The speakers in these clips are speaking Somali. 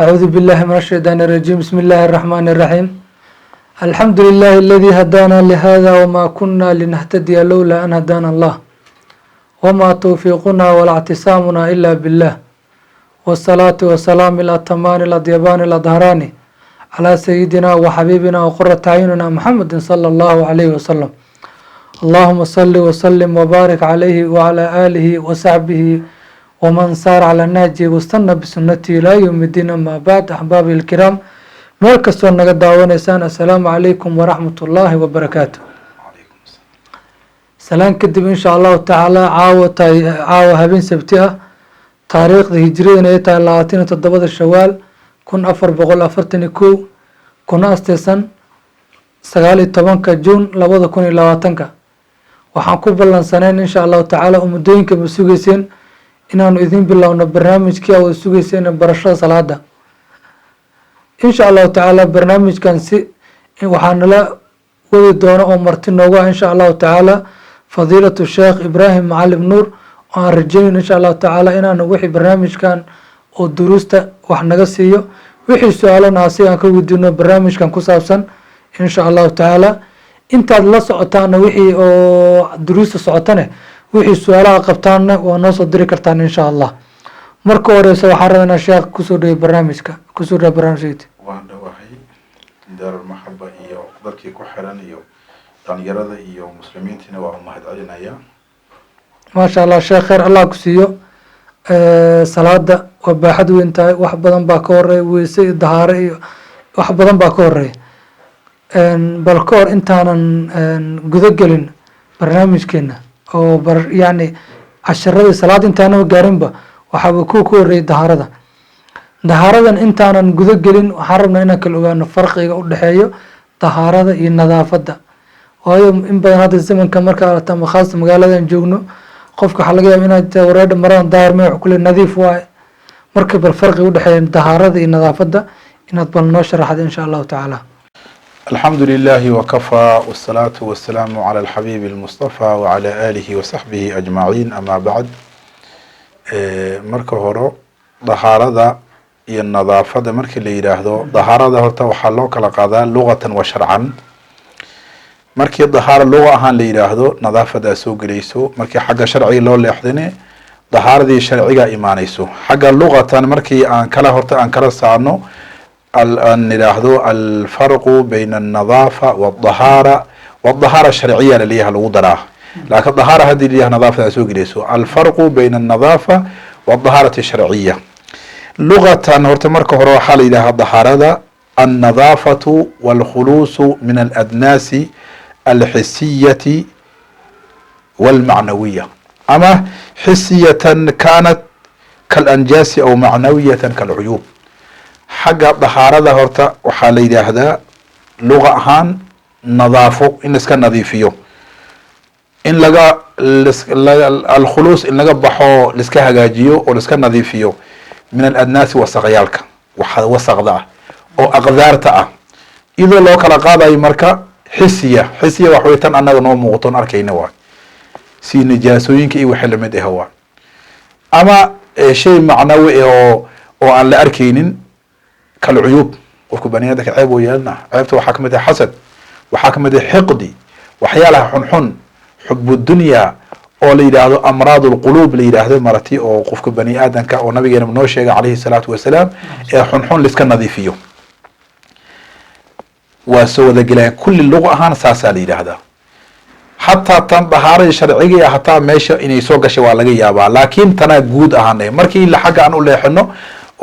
أعوذ بالله من الشيطان الرجيم. بسم الله الرحمن الرحيم. الحمد لله الذي هدانا لهذا وما كنا لنهتدي لولا أن هدانا الله، وما توفيقنا ولا اعتصامنا إلا بالله، والصلاة والسلام الأتمان الأطيبان الأطهران على سيدنا وحبيبنا وقرة أعيننا محمد صلى الله عليه وسلم. اللهم صل وسلم وبارك عليه وعلى آله وصحبه ومن سار على نهجه واستنى بسنته إلى يوم الدين. أما بعد، أحبابي الكرام، meel kastoo naga daawanaysaan, assalaamu calaykum waraxmat ullaahi wabarakaatu. Salaan kadib, insha Allahu tacaala, caawa tahay caawa habeen Sabti ah, taariikhda hijriyadana ay tahay 27-da Shawaal 1441, kuna asteysan 19-ka Juun 2020-ka. Waxaan ku ballansanayn, insha Allahu tacaala, oo muddooyinkaba sugeyseen, inaanu idin bilowno barnaamijkii aad sugeyseen, barashada salaada, insha Allahu tacaala. Barnaamijkan si waxaa nala wadi doono oo marti noogu ah, insha Allahu tacaala, Fadiilatu Sheekh Ibraahim Macalim Nuur, oo aan rajeynayno, insha Allahu tacaala, inaanu wixii barnaamijkan oo duruusta wax naga siiyo, wixii su-aalana asi aan ka weydiino barnaamijkan ku saabsan, insha Allahu tacaala. Intaad la socotaana wixii oo duruusta socotane, wixii su-aalaha qabtaanna waa noo soo diri kartaan, insha Allah. Marka horeysa waxaan rabaa inaan sheekh kusoo dhaweey barnaamijka. Kusoo dhawe barnaamijka. Waan dhawahay. Daarulmaxaba iyo dadkii ku xiran iyo dhalinyarada iyo muslimiintiina waa u mahad celinaya. Maasha Allah, sheekh, kheer Allah ku siiyo. Salaada waa baaxad weyn tahay, wax badan baa ka horeeya, weyse iyo dahaare iyo wax badan baa ka horeeya. Bal ka hor intaanan gudo gelin barnaamijkeena oo bar yacni casharadii salaada intaanaba gaarinba, waxaaba kuwa ka horreeyay dahaarada. Dahaaradan intaanan gudo gelin, waxaan rabnaa inaan kala ogaano farqiga u dhexeeyo dahaarada iyo nadaafadda, waayo in badan hadda zamanka marka aragta ama khaasa magaaladan joogno, qofka waxaa laga yaaba inaad wareedha maradan daahir me wax kule nadiif waaye. Marka bal farqiga udhexeeya dahaarada iyo nadaafadda inaad bal noo sharaxda, insha Allahu tacaala. الحمد لله وكفى، والصلاة والسلام على الحبيب المصطفى وعلى آله وصحبه أجمعين، أما بعد. Marka hore, dahaarada iyo nadaafada markii la yidhaahdo, dahaarada horta waxaa loo kala qaadaa luqatan wa sharcan. Markii dahaara luqa ahaan la yidhaahdo, nadaafadaa soo gelayso. Markii xagga sharciga loo leexdine, dahaaradii sharciga imaanayso. Xagga luqatan markii aan kala horta aan kala saarno, aan nidhaahdo alfarqu bayna alnadaafa waldahaara, wadahaara sharciya laleeyaha lagu daraa, laakin dahaara haddii layaha nadaafadaa soo gelayso. Alfarqu bayna alnadaafa wadahaarati sharciya luqatan, horta marka hore waxaa la yidhaha dahaarada annadaafatu walkhuluusu min aladnaasi alxisiyati walmacnawiya, ama xisiyatan kanat kalanjaasi aw macnawiyatan kalcuyuub. Xagga dahaarada horta waxaa la yidhaahdaa luqa ahaan nadaafo, in laiska nadiifiyo, in laga alkhuluus, in laga baxo, laiska hagaajiyo oo laiska nadiifiyo min aladnaasi, wasaqyaalka, waxa wasaqda ah oo aqdaarta ah, iyadoo loo kala qaadayo marka xisiya. Xisiya wax wey tan annaga noo muuqaton arkayna, waay si nijaasooyinka iyo wixii lamid ah waa, ama shay macnawi ah oo aan la arkaynin, kalcuyuub. Qofka bani aadamka ceeb oo yeelana, ceebta waxaa kamid ah xasad, waxaa kamid ah xiqdi, waxyaalaha xunxun, xub dunya oo la yidhaahdo amraad lquluub la yidhaahdo marati, oo qofka bani aadamka oo nabigeena noo sheegay calayhi salaatu wasalaam ee xunxun laiska nadiifiyo, waa soo wadagelayaan kulli. Luq ahaan saasaa la yidhaahdaa. Xataa tan dahaaradii sharciga hataa meesha inay soo gashay waa laga yaabaa, laakiin tanaa guud ahaan markii xagga aan u leexino,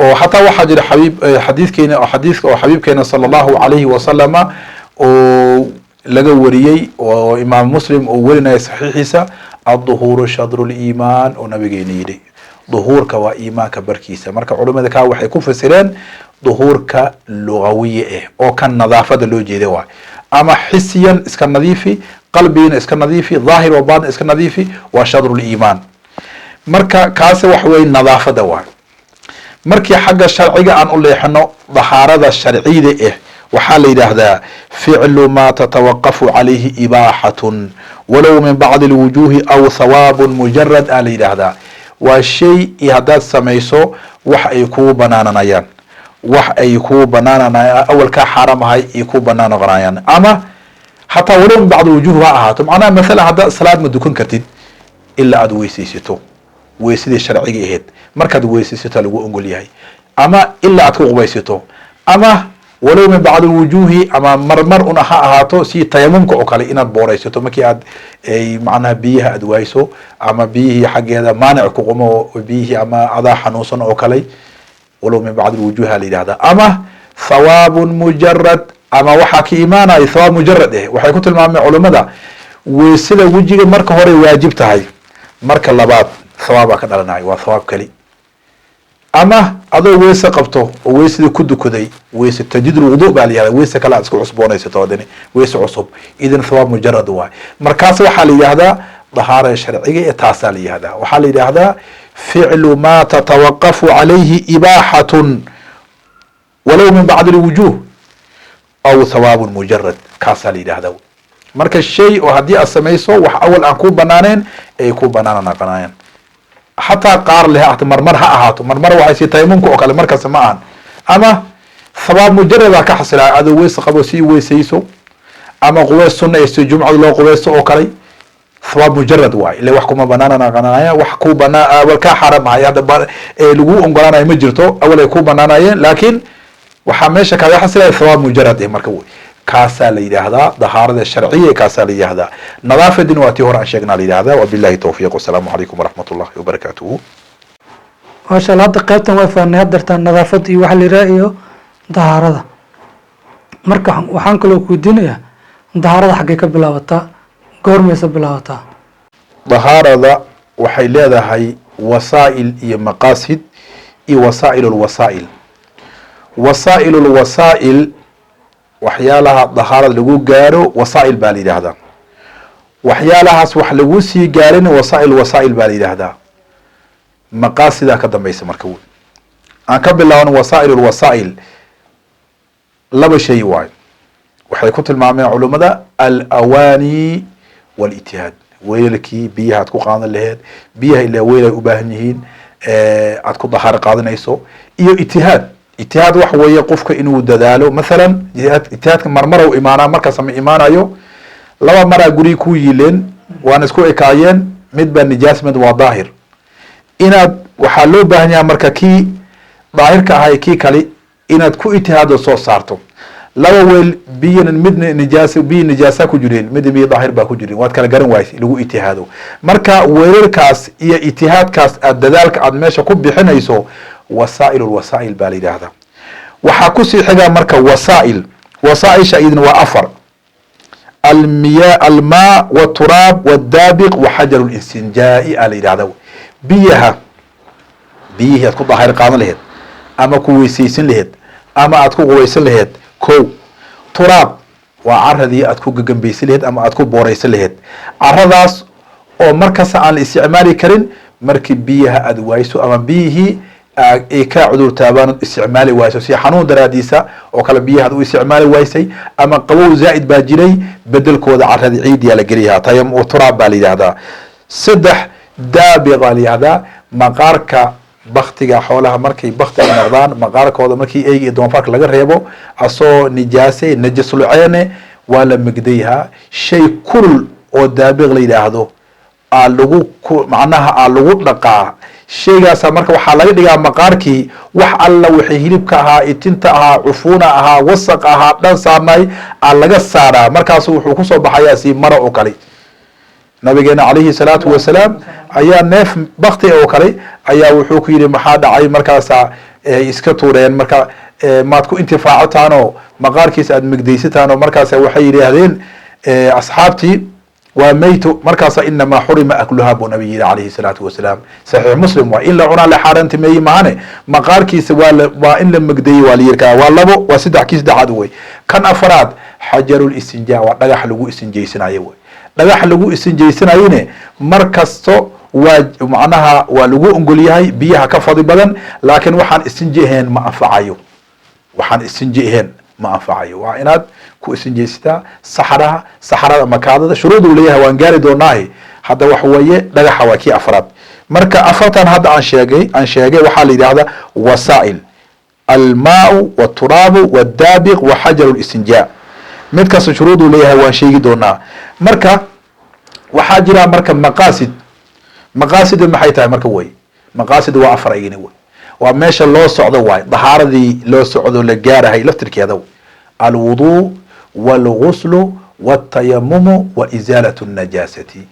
oo xataa waxaa jira xabiib xadiidkeena oo xadiiska oo xabiibkeena sala Allahu alayhi wasalama oo laga wariyey, oo Imaam Muslim uu warinaya saxiixiisa, "الطهور شطر الإيمان", oo nabigeena yidhi duhuurka waa iimaanka barkiisa. Marka culimada kaa waxay ku fasireen duhuurka lugawiye ah oo kan nadaafada loo jeeda waay, ama xisiyan iska nadiifi, qalbigina iska nadiifi, dhaahir wa baatin iska nadiifi, waa شطر الإيمان. Marka kaasi wax wey nadaafada waay. Markii xagga sharciga aan u leexino, dahaarada sharciyada ah waxaa la yidhaahdaa فعل ما تتوقف عليه إباحة ولو من بعض الوجوه أو ثواب مجرد aa la yidhaahdaa. Waa shay iyo haddaad samayso wax ay kugu banaananayaan. Wax ay ku banaananay awal kaa xaaram ahay ay ku banaan noqonayaan, ama hataa walow min bacdi wujuh ha ahaato. Macnaha, mathalan, hadda salaad ma dukan kartid ilaa aada weysaysato. Weysadii sharciga ahayd markaad weysaysato lagu ogol yahay, ama ilaa aad ku qubaysato, ama walow min bacdi wujuhi, ama marmar una ha ahaato, si tayamumka oo kale, inaad booraysato markii aad macnaha biyaha aad waayso, ama biyihii xaggeeda maanic ku qumo biyihii, ama adaa xanuunsan oo kale. Walow min bacdi wujuha la yidhahda, ama thawaabun mujarad, ama waxaa ka imaanaya thawaab mujarad eh. Waxay ku tilmaameen culimada, weysada wejiga marka hore waajib tahay, marka labaad thawaabaa ka dhalanaya, waa thawaab keli. Ama adoo weyse qabto oo weysadii ku dukaday, weyse tajdiid lwudu baa la yihahda, weyse kale aad isku cusboonaysato, hadani weyse cusub, idan thawaab mujarad waay. Markaas waxaa la yihahdaa dahaara sharciga ee taasaa la yihahdaa. Waxaa la yidhahdaa ficlu ma tatawaqafu calayhi ibaaxatun walow min bacdi lwujuh aw thawaab mujarad, kaasaa la yidhahdaa. Marka shay oo haddii aad samayso wax awal aan ku banaaneen ay ku banaana naqanayaan, xataa qaar leh ahaato, marmar ha ahaato, marmar waxay si tayamumka oo kale, markasta ma ahan. Ama thawaab mujarada ka xasilaa adoo weyse qabo sii weysayso, ama qubeys sunna ee si jumcada loo qubeysto oo kale, thawaab mujarad waay. Ile wax kuma banaana naqanaya, wax ku banaa awal kaa xaram ahay hadda ee lagu ogolaanayo ma jirto, awal ay ku banaanayeen, laakiin waxaa meesha kaga xasilaya thawaab mujarad eh. Marka wey kaasaa la yidhaahdaa dahaarada sharciya, kaasaa la yidhahdaa. Nadaafadina waa tii hore aan sheegnaa la yidhahdaa. Wabillahi towfiiq, wasalaamu calaykum waraxmat ullahi wabarakaatuhu. Maasha Allah. Hadda qaybtan waa fahnay haddartaan nadaafadda iyo waxa la yidhaha iyo dahaarada. Marka waxaan kaloo ku weydiinayaa, dahaarada xaggay ka bilaabataa, goormaysa bilaabataa? Dahaarada waxay leedahay wasaa'il iyo maqaasid iyo wasaa'il lwasaa'il. Wasaa'il lwasaa'il, waxyaalaha dahaarada lagu gaaro wasaa'il baa la yidhaahdaa. Waxyaalahaas wax lagu sii gaarin wasaa'il wasaa'il baa la yidhaahdaa. Maqaasidaa ka dambaysa. Marka wey aan ka bilaabno wasaa'il lwasaa'il, laba shay waayo. Waxay ku tilmaameen culimada alawaani wاlitihaad, weelkii biyaha aad ku qaadan laheed, biyaha ilaa weel ay u baahan yihiin aad ku dahaaro qaadanayso, iyo itihaad. Itihaad waxa weeye qofka inuu dadaalo. Mathalan, itihaadka marmarow imaanaa, markaas ma imaanayo. Laba maraa gurigi ku yiileen, waana isku ekaayeen, mid baa nijaas, mid waa daahir. Inaad waxaa loo baahan yahay marka kii daahirka ahay kii kale inaad ku itihaado soo saarto. Laba weel biyana, midna nijaas, biyo nijaasa ku jireen, midna biyo daahir baa ku jireen, waad kala garan waaysa, lagu itihaado. Marka weerarkaas iyo itihaadkaas aad dadaalka aad meesha ku bixinayso wasaa'il lwasaa'il baa la yidhaahdaa. Waxaa kusii xigaa marka wasaa'il. Wasaaisha idin waa afar: almiya, almaa, wturaab, wdaabiq, wa xajaru listinjaa'i aa la yidhahda. Biyaha, biyihii aad ku daahir qaadan laheed ama ku weysaysan laheed ama aad ku qubaysan laheed, ko. Turaab waa caradii aad ku gagambaysan laheed ama aad ku booraysan laheed, caradaas oo markasta aan la isticmaali karin. Markii biyaha aad waayso ama biyihii ay kaa cudurtaabaan isticmaali wayso, si xanuun daraadiisa oo kale biyaha ad u isticmaali waysay, ama qabow zaa'id baa jiray, bedelkooda carada ciidiyaa la geliyahaa, tayam turaab baa la yidhahdaa. Saddex, daabiq baa la yihahdaa, maqaarka baktiga xoolaha markay baktiga noqdaan, maqaarkooda markii eyga iyo doonfaarka laga reebo, asoo nijaase najasluceene waa la megdayhaa. Shay kulul oo daabiq la yidhaahdo aa lagu ku macnaha aa lagu dhaqaa shaygaasa. Marka waxaa laga dhigaa maqaarkii wax alla wixii hilibka ahaa, itinta ahaa, cufuuna ahaa, wasaq ahaa, dhan saarnay aa laga saaraa. Markaasu wuxuu kusoo baxayaa si mara oo kale. Nabigeena calayhi salaatu wasalaam ayaa neef bakti oo kale ayaa wuxuu ku yidhi, maxaa dhacay? Markaasaa iska tuureen. Marka maad ku intifaacataan oo maqaarkiisa aad megdaysataan oo? Markaasa waxay yidhaahdeen asxaabtii, waa mayto. Markaasa inamaa xurima akluha buu nabig yihi calayhi salaatu wasalaam. Saxiix Muslim. Waa in la cunaa la xaaraantimeeyey mahane, maqaarkiisa waa in la megdeeyey waa la yirkaa. Waa labo, waa saddex, kii saddexaad wey. Kan afaraad xajarul istinjaa, waa dhagax lagu istinjaysanayo wey. Dhagax lagu istinjaysanayene mar kasto waa macnaha waa lagu ogol yahay, biyaha ka fadli badan, laakiin waxaan istinji ahayn ma anfacayo. Waxaan istinji ahayn ma anfacayo. Waa inaad ku istinjaysataa saxraha, saxrada makaadada shuruud uu leeyahay waan gaari doonaahe. Hadda waxa weeye dhagaxa waa kii afraad. Marka afartan hadda aan sheegay waxaa la yidhahdaa wasaa'il. Almaau wاturaabu wاdaabiq wa xajaru listinjaa. Mid kasta shuruuduu leeyahay, waan sheegi doonaa. Marka waxaa jira marka maqaasid. Maqaasida maxay tahay marka? Wey, maqaasid waa afar ayini wey. Waa meesha loo socdo waay, dahaaradii loo socdo la gaarahay laftirkeeda: alwuduu wاlguslu wاtayamumu wa isaalat الnajaasati.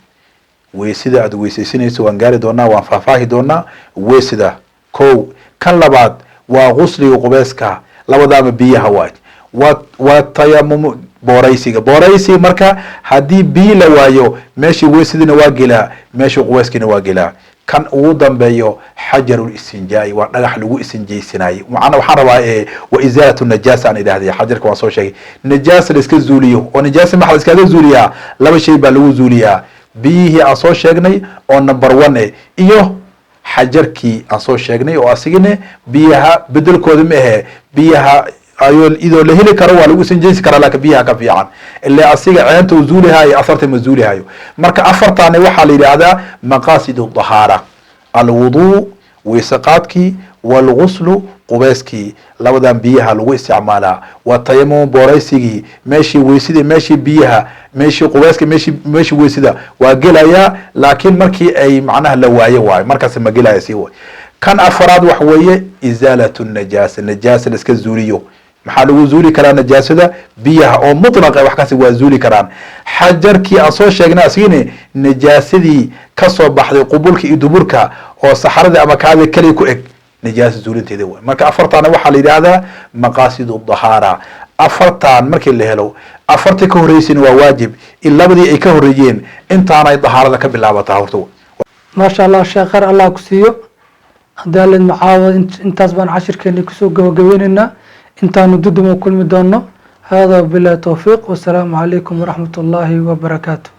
Weysida aad weysaysanayso waan gaari doonaa, waan faahfaahi doonaa weysida. Ko kan labaad waa gusliga, qubayska, labadaaba biyaha waay. Wa tayamumu, booraysiga. Booraysiga marka haddii biyo la waayo, meeshii weysidina waa gelaa, meeshii qubayskiina waa gelaa. Kan ugu dambeeyo xajarulistinjaai, waa dhagax lagu istinjaysanayey. Macana waxaan rabaa wa isaalat najaasa aan idhahday. Xajarka waan soo sheegay, najaasa la iska zuuliyo. Oo najaasa maxaa la iskaga zuuliyaa? Laba shay baa lagu zuuliyaa: biyihii aan soo sheegnay oo number one iyo xajarkii aan soo sheegnay oo asigina biyaha bedelkooda ma ahe. Biyaha ayoo idoo la heli karo waa lagu istinjaysi karaa, laakin biyaha ka fiican, ile asiga ceenta uu zuulihayo, afarta ma zuulihayo. Marka afartaani waxaa la yidhaahdaa maqaasid dahaara: alwuduu, weyse qaadkii, walguslu, qubeyskii, labadan biyaha lagu isticmaalaa, watayamum, booraysigii, meeshii weysidii, meeshii biyaha, meeshii qubeyska, meeshii weysida waa gelayaa, laakiin markii ay macnaha la waayo waayo, markaas ma gelaya sii way. Kan afaraad wax weeye isaalat najaasa, najaasa la iska zuuliyo. Maxaa lagu zuuli karaa najaasada? Biyaha oo mutlaqa wax kaasi waa zuuli karaan. Xajarkii aan soo sheegnay asigini najaasadii kasoo baxday qubulka iyo duburka oo saxaradii ama kaada keliya ku eg, najaasa zuulinteeda way. Marka afartaana waxaa la yidhaahdaa maqaasidu dahaara. Afartan markii la helo, afartii ka horreysayna waa waajib, in labadii ay ka horreeyeen intaanay dahaarada ka bilaabataa horta. Maasha Allah, sheekh, khayr Allah ku siiyo. Haddii alid macaawa, intaas baan cashirkeeni kusoo gabagabeyneynaa. Intaanu duduma kulmi doono, hada wabillahi towfiiq, wasalaamu calaykum waraxmat ullaahi wabarakaatu.